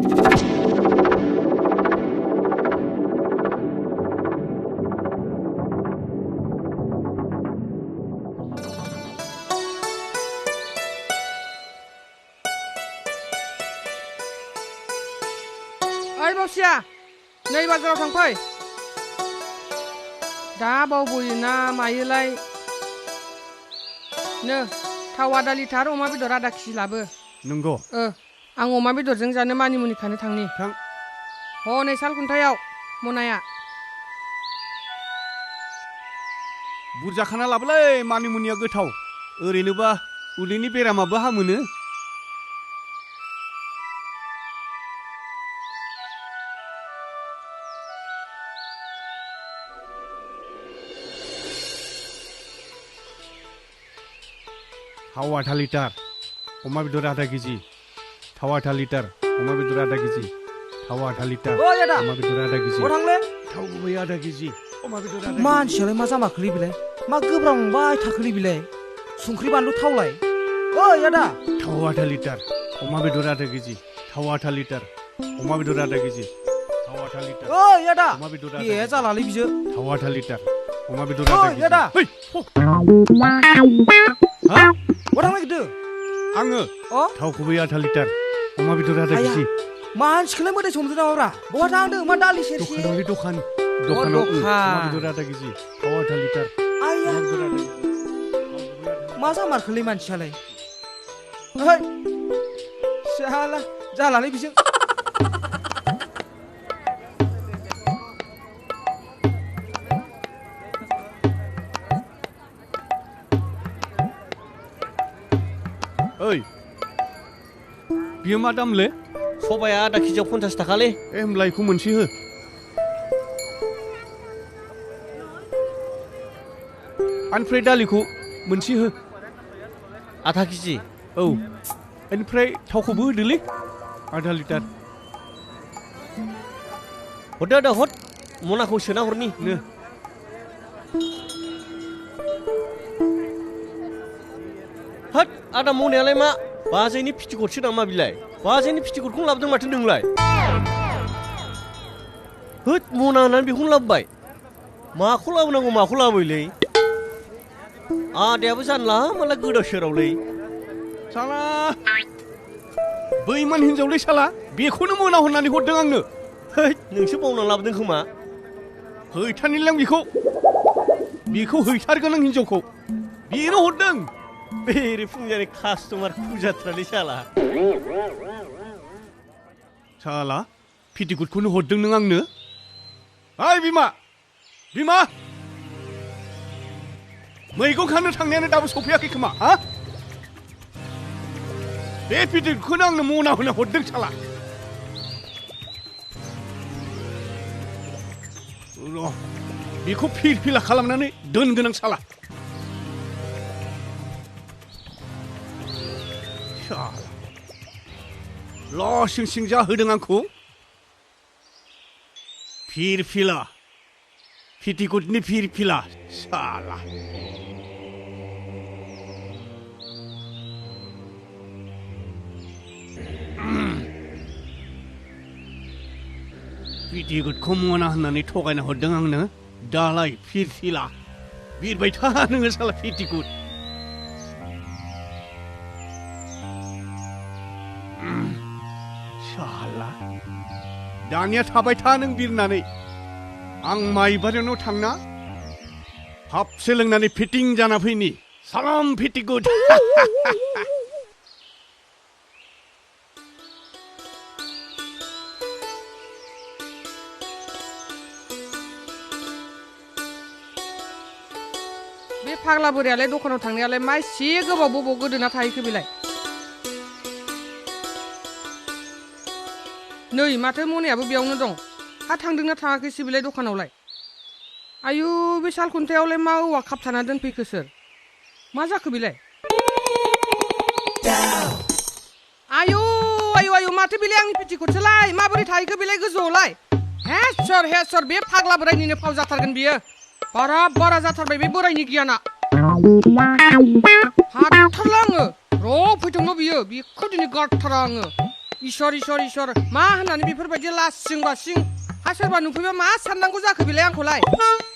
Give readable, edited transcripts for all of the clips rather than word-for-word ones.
Aada Baosiya, नै बाजाराव थांफै दा बावबोयोना मायोलाय नो थाव आधा लिटार अमा बेदर आधा केजि लाबो नंगौ आं अमा बेदरजों जानो मानिमुनि खानो थांनि थां हनै साल खुन्थायाव मनाया बुरजा खाना लाबोलै मानिमुनिया गोथाव ओरैनोबा उदैनि बेरामाबो हामोनो थाव आधा लिटार अमा बेदर आधा केजि थाव आधा लिटार अमा बेदर आधा केजि थाव आधा लिटार अमा बेदर आधा केजि थाव गुबै आधा केजि अमा बेदर आधा केजि मानसियालाय मा जामाखोलै बिलाय मा गोब्रांबाय थाखोलै बिलाय संख्रि बानलु थावलाय ओइ आदा थाव आधा लिटार अमा बेदर आधा केजि थाव आधा लिटार अमा बेदर आधा केजि थाव आधा लिटार ओइ आदा अमा बेदर ए जालालै बिजो थाव आधा लिटार अमा बेदर आधा केजि आदा हा बहा थांनो नागिरदों आङो थाव गुबै आधा लिटार अमा बेदर आधा केजि मानसिखौलाय मोदाय समजों नामाब्रा बहा थांदों मा दालि सेरसे दखानाव अमा बेदर आधा केजि थाव आधा लिटार आया अमा बेदर आधा केजि मा जामारखोलै मानसियालाय ओइ जालालै बिजों ओइ बियो मा दामले सबाया आधा केजियाव 50 थाखालै होमब्ला इखौ मोनसे हो ओमफ्राय दालिखौ मोनसे हो आधा केजि औ ओमफ्राय थावखौबो होदोलै आधा लिटार हरदो आदा हर मनाखौ सोना हरनि नो हट आदा मनायालाय मा बाजैनि पिटिकटसो नामा बिलाय बाजैनि पिटिकटखौनो लाबोदों माथो नोंलाय होद मना होननानै बेखौनो लाबोबाय माखौ लाबोनांगौ माखौ लाबोयोलै आदायाबो जानला माला गोदाव सोरावलै साला बैमान हिनजावलै साला बेखौनो मोना होननानै हरदों आंनो हैद नोंसो बावना लाबोदों खोमा हैथारनिलां बेखौ हैथारगोन आं हिनजावखौ बेनो हरदों बेरे फुंजानि कास्टमार खुजाथ्रालै साला पिटिकटखौनो हरदों नों आंनो ओइ बिमा मैगं खानो थांनायानो दाबो सफैयाखै खोमा हा बे पिटिकटखौनो आंनो मना होना हरदों साला र' बेखौ फिरफिला खालामनानै दोनगोन आं साला ल' सिं जाहोदों आंखौ फिरफिला पिटिकटनि फिरफिला साला पिटिकटखौ मना होननानै थगायना हरदों आंनो दालाय फिरफिला बिरबाय था नोङो साला पिटिकट साला दानिया थाबाय था नों बिरनानै आं माइबारियाव थांना हाबसे लोंनानै फिटिं जाना फैनि सालाम पिटिकट बे फाग्ला बोरायालाय दखानाव थांनायालाय मा एसे गोबाव बबाव गोदोना थाहैखो बेलाय नै माथो मनायाबो बेयावनो दं हा थांदोंना थाङाखैसो बेलाय दखानावलाय आयु बे साल खुन्थायावलाय मा औवा खाबथाना दोनफैखो सोर मा जाखो बेलाय आयु माथो बेलाय आंनि पिटिकटसोलाय माबोरै थाहैखो बेलाय गोजौआवलाय हेसर बे फाग्ला बोरायनिनो फाव जाथारगोन बियो बारा जाथारबाय बे बोरायनि गियाना हाथारला आङो र' फैथोंल' बियो बेखौ दिनै गारथारा आङो इसर मा होननानै बेफोरबायदि लासिं बासिं हा सोरबा नुफैबा मा साननांगौ जाखो बेलाय आंखौलाय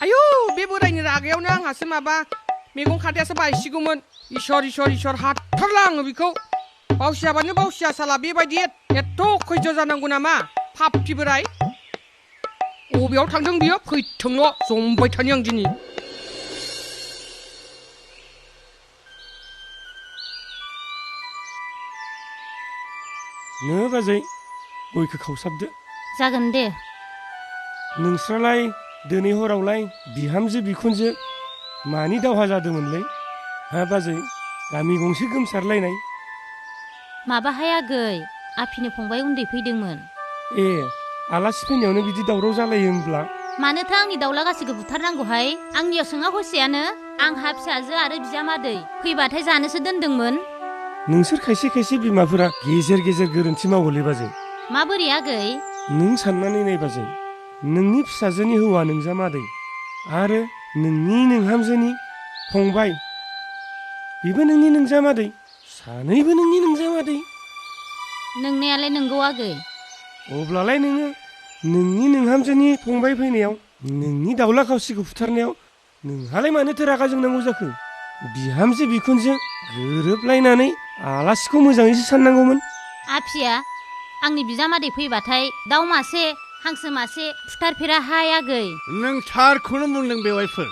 आयु बे बोरायनि रागायावनो आंहासो माबा मैगं खादायासो बायसिगौमोन इसर हाथारला आङो बेखौ बावसियाबानो बावसिया साला बेबायदि एथ' खैज्य जानांगौ नामा फाफ्लि बोराय अबेयाव थांदों बियो फैथोंल' जमबाय थानि आं दिनै नो बाजै गयखौ खावसाबदो जागोन दे नोंस्रालाय दिनै हरावलाय बिहामजो बिखुनजो मानि दावहा जादोंमोनलै हा बाजै गामि गंसे गोमसारलायनाय माबाहाय आगै आफिनि फंबाय उन्दै फैदोंमोन ए आलासि फैनायावनो बिदि दावराव जालायो होमब्ला मानोथो आंनि दाउला गासैखौ बुथारनांगौहाय आंनियाव सोङा हसेयानो आंहा फिसाजो आरो बिजामादै फैबाथाय जानोसो दोनदोंमोन नोंसोर खायसे खायसे बिमाफोरा गेजेर गेजेर गोरोन्थि मावोलै बाजै माबोरै आगै नों साननानै नाय बाजै नोंनि फिसाजोनि हौवा नोंजामादै आरो नोंनि नोंहामजोनि फंबाय बेबो नोंनि नोंजामादै सानैबो नोंनि नोंजामादै नोंनायालाय नंगौ आगै अब्लालाय नोङो नोंनि नोंहामजोनि फंबाय फैनायाव नोंनि दाउला खावसिखौ फुथारनायाव नोंहालाय मानोथो रागा जोंनांगौ जाखो बिहामजो बिखुनजो गोरोबलायनानै आलासिखौ मोजाङैसो साननांगौमोन आफिया आंनि बिजामादै फैबाथाय दाउ मासे हांसो मासे फुथारफेराहाय आगै नों थारखौनो बुंदों बेवाइफोर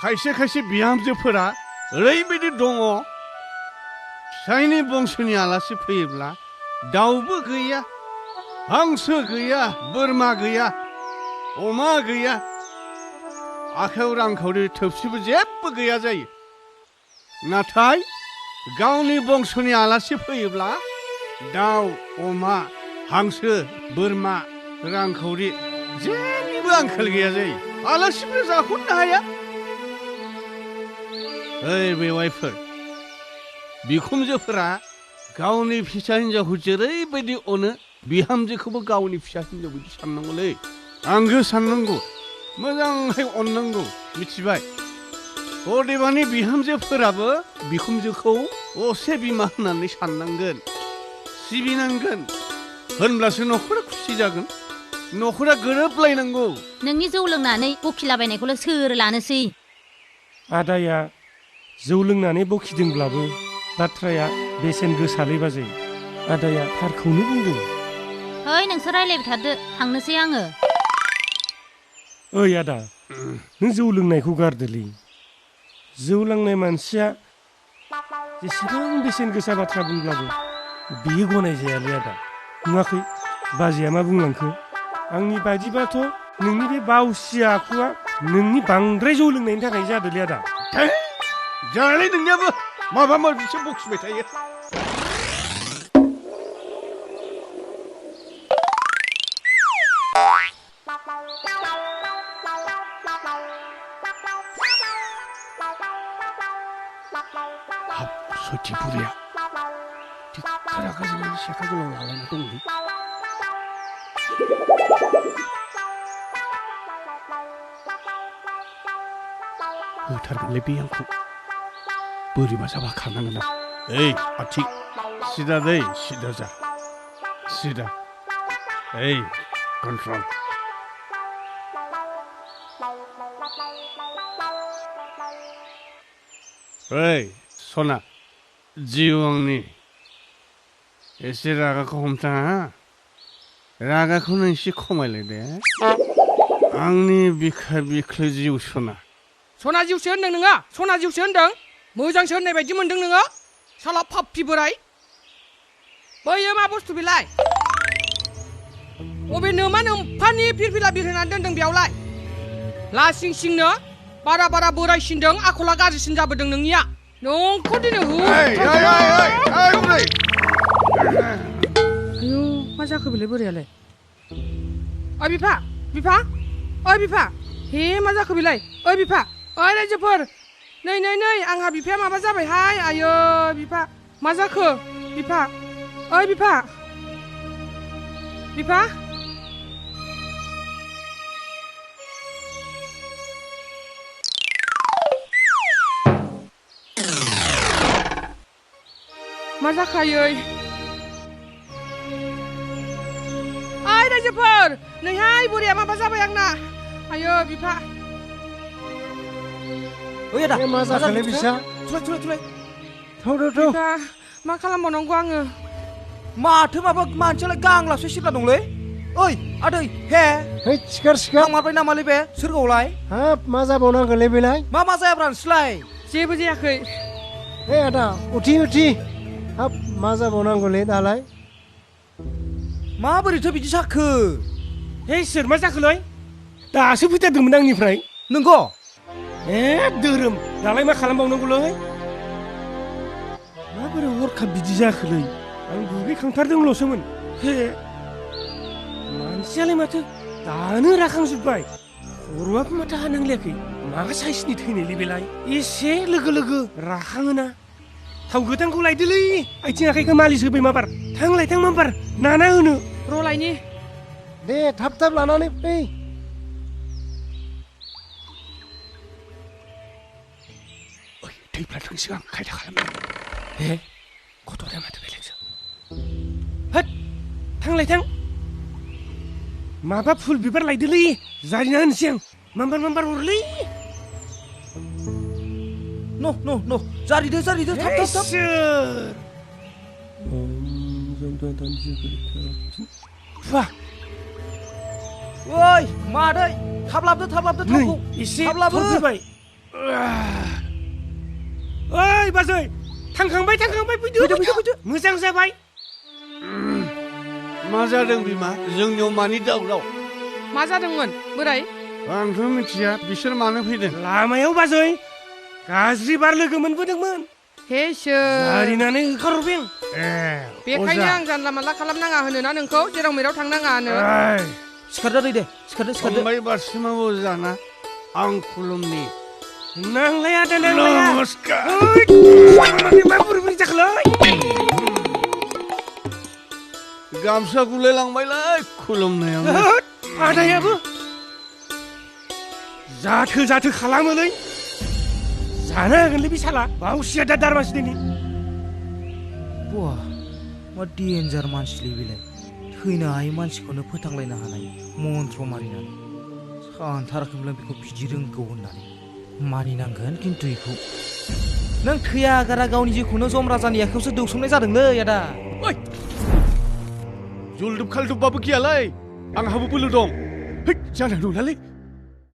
खायसे खायसे बिहामजोफोरा ओरैबायदि दङ फिसायनि बंसोनि आलासि फैयोब्ला दाउबो गैया हांसो गैया बोरमा गैया अमा गैया आखायाव रांखावरि थोबसेबो जेबो गैया जायो नाथाय गावनि बंसोनि आलासि फैयोब्ला दाउ अमा हांसो बोरमा रांखावरि जेनिबो आंखाल गैया जायो आलासिफोरा जाख'नो हाया ओइ बेवाइफोर बिखुनजोफोरा गावनि फिसा हिन्जावखौ जेरैबायदि अनो बिहामजोखौबो गावनि फिसा हिन्जाव बायदि साननांगौलै आंगो साननांगौ मोजांहाय अननांगौ मिथिबाय अदेबानि बिहामजोफोराबो बिखुनजोखौ असे बिमा होननानै साननांगोन सिबिनांगोन होनब्लासो न'खरा खुसि जागोन न'खरा गोरोबलायनांगौ नोंनि जौ लोंनानै बखिलाबायनायखौल' सोर लानोसै आदाया जौ लोंनानै बखिदोंब्लाबो बाथ्राया बेसेन गोसालै बाजै आदाया थारखौनो बुंदों है नोंसोर रायलायबाय थादो थांनोसै आङो ओइ आदा नों जौ लोंनायखौ गारदोलै जौ लोंनाय मानसिया जेसेबां बेसेन गोसा बाथ्रा बुंब्लाबो बियो गनाय जायालै आदा नुवाखै बाजैया मा बुंलांखो आंनि बायदिबाथ' नोंनि बे बावसिया आखुआ नोंनि बांद्राय जौ लोंनायनि थाखाय जादोलै आदा जानानै नोंनियाबो माबा माबिसो बखिबाय थायो सथि बुरिया थिखा रागा जोंनानै सेखा गोलाव लालायना दंलै होथारगोनलै बे आंखौ बोरैबा जाबा खारनांगोन आं ओइ आथि सिदा दै सिदा जा सिदा ओइ कन्ट्रल ओइ सना जिउ आंनि एसे रागाखौ हमथाङा रागाखौनो एसे खमायलाय दे आंनि बिखा बिख्लो जिउ सना सना जिउसो होनदों नोङो सना जिउसो होनदों मोजांसो होननाय बायदि मोनदों नोङो साला फाफ्लि बोराय बैयो मा बुस्थु बेलाय अबे नोमा नोम्फानि फिरफिला बिरहोनानै दोनदों बेयावलाय लासिं सिंनो बारा बारा बोरायसिनदों आखला गाज्रिसिन जाबोदों नोंनिया नोंखौ दिनै आयु मा जाखो बेलाय बोरायालाय ओइ बिफा बिफा ओइ बिफा हे मा जाखो बेलाय ओइ बिफा ओइ रायजोफोर नै नै नै आंहा बिफाया माबा जाबायहाय आयो बिफा मा जाखो बिफा ओइ बिफा बिफा मा जाखायै ओइ रायजोफोर नैहाय बुरिया माबा जाबाय आंना आयो बिफा ओइ आदा मा जाखोलै बिसा थुलाय थाव बिफा मा खालामबावनांगौ आङो माथो माबा मानसियालाय गांलासो सिबना दंलै ओइ आदै हे है सिखार थांमारबाय नामालै बे सोरगोआवलाय हाब मा जाबावनांगोनलै बेलाय मा जायाब्रा नोंसोरलाय जेबो जायाखै हे आदा उथि हाब मा जाबावनांगौलै दालाय माबोरैथो बिदि जाखो हे सोर मा जाखोलै दासो फैथारदोंमोन आंनिफ्राय नंगौ ए धोरोम दालाय मा खालामबावनांगौलै माबोरै हरखाब बिदि जाखोलै आं दुगैखांथारदोंल'सोमोन हे मानसियालाय माथो दानो राखांजोब्बाय खर'आबो माथो हानांलायाखै मा साइसनि थैनायलै बेलाय एसे लोगो राखाङोना थाव गोथांखौ लायदोलै आथिं आखाइखौ मालिस होबाय माबार थां माबार नाना होनो रलायनि दे थाब लानानै फै थैफ्रा थांसिगोन खायदा खालामनो हे गथ'फ्रा माथो बेलेगसो होद थां माबा फुल बिबार लायदोलै जारिना होनोसै आं मामबार हरलै न' जारिदो थाब फा ओइ मादै थाब लाबोदो थावखौ एसे थाब लाबो फैबाय ओइ बाजै थांखांबाय फैदो मोजां जाबाय मा जादों बिमा जोंनियाव मानि दावराव मा जादोंमोन बोराय आंथ' मिथिया बिसोर मानो फैदों लामायाव बाजै गाज्रि बार लोगो मोनबोदोंमोन हे इसोर जारिनानै होखारहरबाय बेखायनो आं जानला मानला खालामनाङा होनोना नोंखौ जेराव मेराव थांनाङा होनो सिखारदो दे फंबाय बारसिमाव जाना आं खुलुमनि नांलाया नमस्कार मा बोरै जाखोलै गामसा गुलायलांबायलै खुलुमनायाव आदायाबो जाथो खालामोलै जानो हागोनलै बे साला बावसिया दा दारमासिदैनि बा मा डेन्जार मानसिलै बेलाय थैनो हायै मानसिखौनो फोथांलायनो हानाय मन्त्र मारिनानै सानथाराखैमोन बेखौ बिदि रोंगौ होननानै मानिनांगोन खिन्थु बेखौ नों थैया गारा गावनि जिउखौनो जम राजानि आखायावसो दौसोमनाय जादोंलै आदा ओइ जुलदुब खालदुबबाबो गियालै आंहाबो बोलो दं जानो नङालै